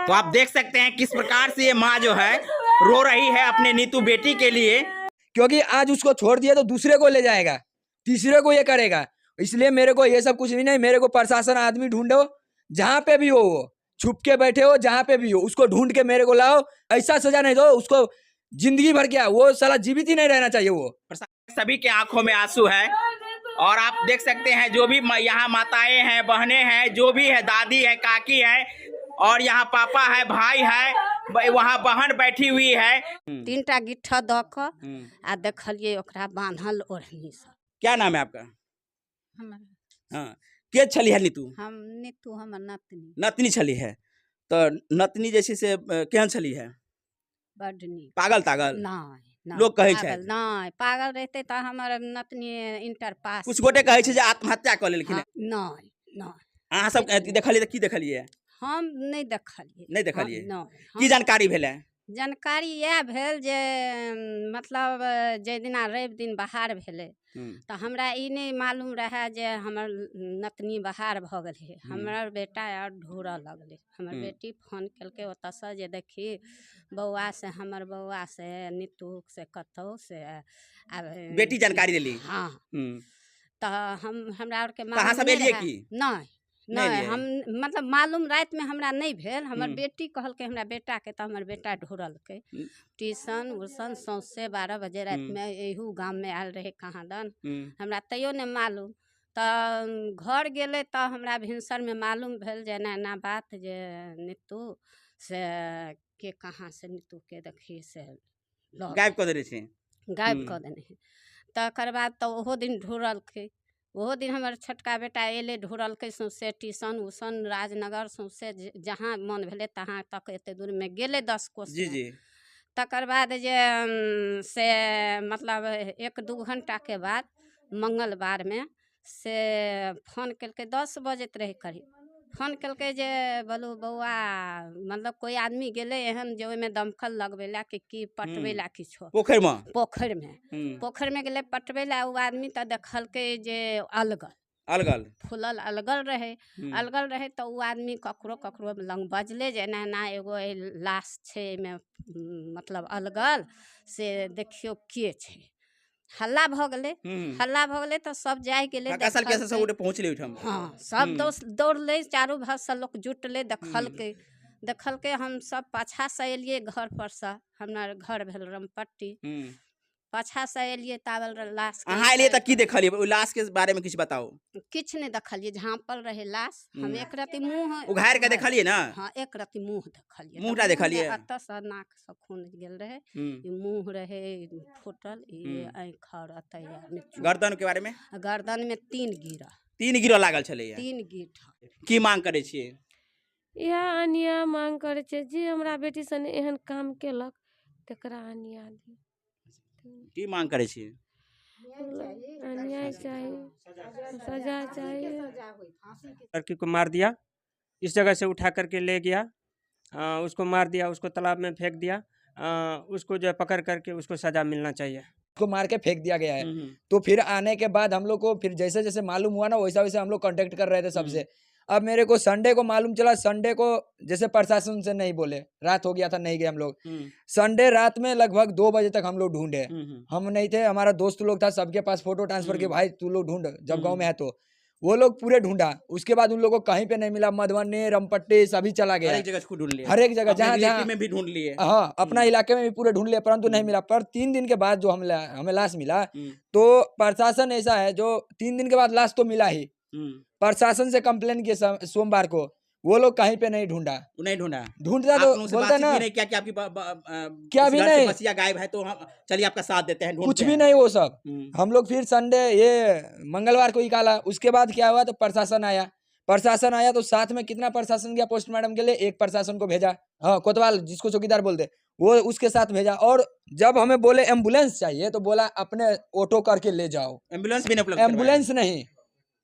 तो आप देख सकते हैं किस प्रकार से ये माँ जो है रो रही है अपने नीतू बेटी के लिए। क्योंकि आज उसको छोड़ दिया तो दूसरे को ले जाएगा, तीसरे को ये करेगा। इसलिए मेरे को ये सब कुछ भी नहीं, मेरे को प्रशासन आदमी ढूंढो, जहाँ पे भी हो, वो छुप के बैठे हो जहाँ पे भी हो, उसको ढूंढ के मेरे को लाओ। ऐसा सजा नहीं दो उसको जिंदगी भर, क्या वो साला जीवित ही नहीं रहना चाहिए वो। सभी के आंखों में आंसू है और आप देख सकते हैं जो भी यहाँ माताएं हैं, बहनें हैं, जो भी है, दादी है, काकी है और यहाँ पापा है, भाई है, वहाँ बहन बैठी हुई है। 3टा गिट्ठा दऽ कऽ आ देखलियै ओकरा बान्हल ओढ़नीसँ। क्या नाम है आपका? हमर हाँ, के छली है नीतू? हम नीतू, हमर नतनी। नतनी छली है। तो नतनी जे छै से केहन छली है? बड्ड नीक। पागल तागल? नहि नहि। लोक कहै छै। पागल नहि, पागल रहितै तऽ हमर नतनी इंटर पास। कुछ गोटे कहै छै जे आत्महत्या कऽ लेलखिन। हँ, नहि नहि। अहाँ सब देखलियै तऽ की देखलियै? हम नहि देखलियै। नहि देखलियै? नहि। की जानकारी भेलै? जानकारी इएह भेल जे मतलब जाहि दिना रवि दिन बाहर भेलै तऽ हमरा ई नहि मालूम रहए जे हमर नतनी बाहर भऽ गेलै। हमर बेटा आर ढूँढऽ लगलै। हमर बेटी फोन केलकै ओतऽसँ जे देखी बौआ से, हमर बौआ से नीतू से कतहु से आब। बेटी जानकारी देली? हँ। तऽ हम हमरा आरके तऽ अहाँ मालूम सब नहि एलियै रहए। की? नहि नहि नहि। एलियै? हम मतलब मालूम रातिमे हमरा नहि भेल। हमर बेटी कहलकै हमरा बेटाके, तऽ हमर बेटा ढूँढलकै ट्यूशन उशन सौँसे। 12 बजे रातिमे एहू गाममे आयल रहै कहाँ दन, हमरा तैयो नहि मालूम। तऽ घर गेलै तऽ हमरा भिनसरमे मालूम भेल जे एना एना बात जे नीतू से के कहाँ से नीतूके देखी से लऽ गायब कऽ देने छै। गायब कऽ देने हइ। तकर बाद तऽ ओहो दिन ढूँढलकै। ओहो दिन हमर छोटका बेटा अयलै, ढूँढलकै सौँसे ट्यूशन उशन राजनगर सौँसे, जहाँ मन भेलै तहाँ तक, एतेक दूरमे गेलै 10 कोस। जी जी। तकर बाद जे से मतलब 1-2 घंटाके बाद मंगलवारमे से फोन केलकै, 10 बजैत रहै करीब। फोन केलकै जे बोलू बौआ, मतलब कोइ आदमी गेलै एहन जे ओहिमे दमकल लगबै लए कि की पटबै लए किछो। पोखरिमे? पोखरिमे। पोखरिमे गेलै पटबै लए ओ आदमी, तऽ देखलकै जे अलगल अलगल फूलल अलगल रहै। अलगल रहै तऽ ओ आदमी ककरो ककरो लग बजलै जे एना एना एगो लाश छै एहिमे, मतलब अलगल, से देखियौ के छै। हल्ला भऽ गेलै। हल्ला भऽ गेलै तऽ सब जाइ गेलै। कसल कैसे सब देखलकै। गोटे पहुँचले ओहिठाम? हँ, सब दोस्त दौड़लै, चारू भागसँ लोक जुटलै, देखलकै देखलकै। हम सब पाछासँ एलियै घर परसँ, हमर घर भेल रामपट्टी। पाछासँ एलियै तावल लाश अहाँ एलियै तऽ की देखलियै? ओहि लाश के बारे में किछु बताउ। किछु नहि देखलियै, झाँपल रहै लाश। हम एक रति मुँह उघारि कऽ देखलियै ने? हँ, एक रति मुँह देखलियै। मुँहटा देखलियै? एतऽसँ नाकसँ खून गेल रहै। ई मुँह रहै फूटल, ई आँखि आओर एतऽ नीचू। गर्दन के बारे में? गर्दनमे 3 गिरह। 3 गिरह लागल छलैया? 3 गिरह। की मांग करै छियै? इएह अन्याय मांग करै छियै, जे हमरा बेटी सने एहन काम केलक तकरा अन्याय दियौ। की मांग करै छियै? अन्याय चाही, सजा चाही। लड़की को मार दिया, इस जगह से उठा करके ले गया, उसको मार दिया, उसको तालाब में फेंक दिया। उसको जो है पकड़ करके उसको सजा मिलना चाहिए। उसको मार के फेंक दिया गया है। तो फिर आने के बाद हम लोग को फिर जैसे जैसे मालूम हुआ ना, वैसा वैसे हम लोग कांटेक्ट कर रहे थे सबसे। अब मेरे को संडे को मालूम चला, संडे को जैसे प्रशासन से नहीं बोले, रात हो गया था, नहीं गए हम लोग। संडे रात में लगभग 2 बजे तक हम लोग ढूंढे। हम नहीं थे, हमारा दोस्त लोग था, सबके पास फोटो ट्रांसफर के, भाई तू लोग ढूंढ जब गाँव में है। तो वो लोग पूरे ढूंढा, उसके बाद उन लोगों को कहीं पे नहीं मिला। मधुबनी, रमपट्टी सभी चला गया। हर एक जगह ढूंढ लिए? हर एक जगह, अपने जहाँ जहाँ रिलेटिव में भी ढूंढ लिए? हाँ, अपना इलाके में भी पूरे ढूंढ लिए, परंतु नहीं मिला। पर 3 दिन के बाद जो हम हमें लाश मिला, तो प्रशासन ऐसा है जो 3 दिन के बाद लाश तो मिला ही। प्रशासन से कंप्लेन किए सोमवार को, वो लोग कहीं पे नहीं ढूंढा। वो नहीं ढूंढा? ढूंढता आप तो लोगों से बोलता बातचीत ना भी नहीं किया कि आपकी क्या इस भी घर से नहीं। बचिया गायब है तो हम चलिए आपका साथ देते हैं, कुछ ढूंढते भी हैं। नहीं वो सब। हम लोग फिर संडे ये मंगलवार को निकाला। उसके बाद क्या हुआ तो प्रशासन आया। प्रशासन आया तो साथ में कितना प्रशासन गया पोस्टमार्टम के लिए, एक प्रशासन को भेजा, हाँ कोतवाल जिसको चौकीदार बोलते वो उसके साथ भेजा। और जब हमें बोले एम्बुलेंस चाहिए तो बोला अपने ऑटो करके ले जाओ। एम्बुलेंस भी नहीं उपलब्ध करवाया? एम्बुलेंस नहीं।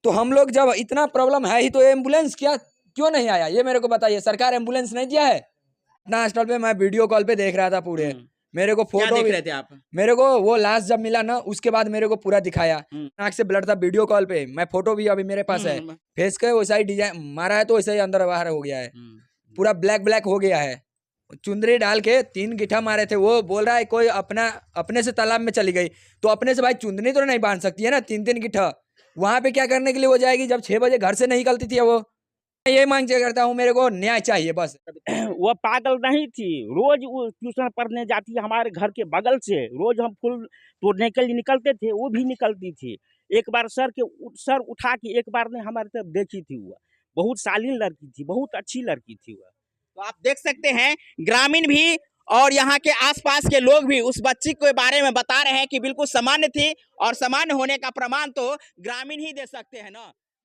तो हम लोग जब इतना प्रॉब्लम है ही तो एम्बुलेंस क्या क्यों नहीं आया, ये मेरे को बताइए। सरकार एम्बुलेंस नहीं दिया है? अपना हॉस्पिटल पे मैं वीडियो कॉल पे देख रहा था पूरे। मेरे को क्या फोटो देख रहे थे आप? मेरे को वो लाश जब मिला ना, उसके बाद मेरे को पूरा दिखाया। नाक से ब्लड था वीडियो कॉल पे, मैं फोटो भी अभी मेरे पास है। फेस के वैसा ही डिजाइन मारा है तो वैसा ही अंदर बाहर हो गया है। पूरा ब्लैक ब्लैक हो गया है। चुंदरी डाल के 3 गिठा मारे थे। वो बोल रहा है कोई अपना अपने से तालाब में चली गई, तो अपने से भाई चुंदनी तो नहीं बांध सकती है ना, 3-3 गिठा। वहाँ पे क्या करने के लिए वो जाएगी जब 6 बजे घर से नहीं निकलती थी वो। मैं ये मांग करता हूँ, मेरे को न्याय चाहिए बस। वह पागल नहीं थी, रोज वो ट्यूशन पढ़ने जाती है हमारे घर के बगल से। रोज हम फूल तोड़ने के लिए निकलते थे, वो भी निकलती थी। एक बार सर उठा के एक बार नहीं हमारे तरफ देखी थी। वह बहुत शालीन लड़की थी, बहुत अच्छी लड़की थी वह। तो आप देख सकते हैं ग्रामीण भी और यहाँ के आसपास के लोग भी उस बच्ची के बारे में बता रहे हैं कि बिल्कुल सामान्य थी, और सामान्य होने का प्रमाण तो ग्रामीण ही दे सकते हैं ना।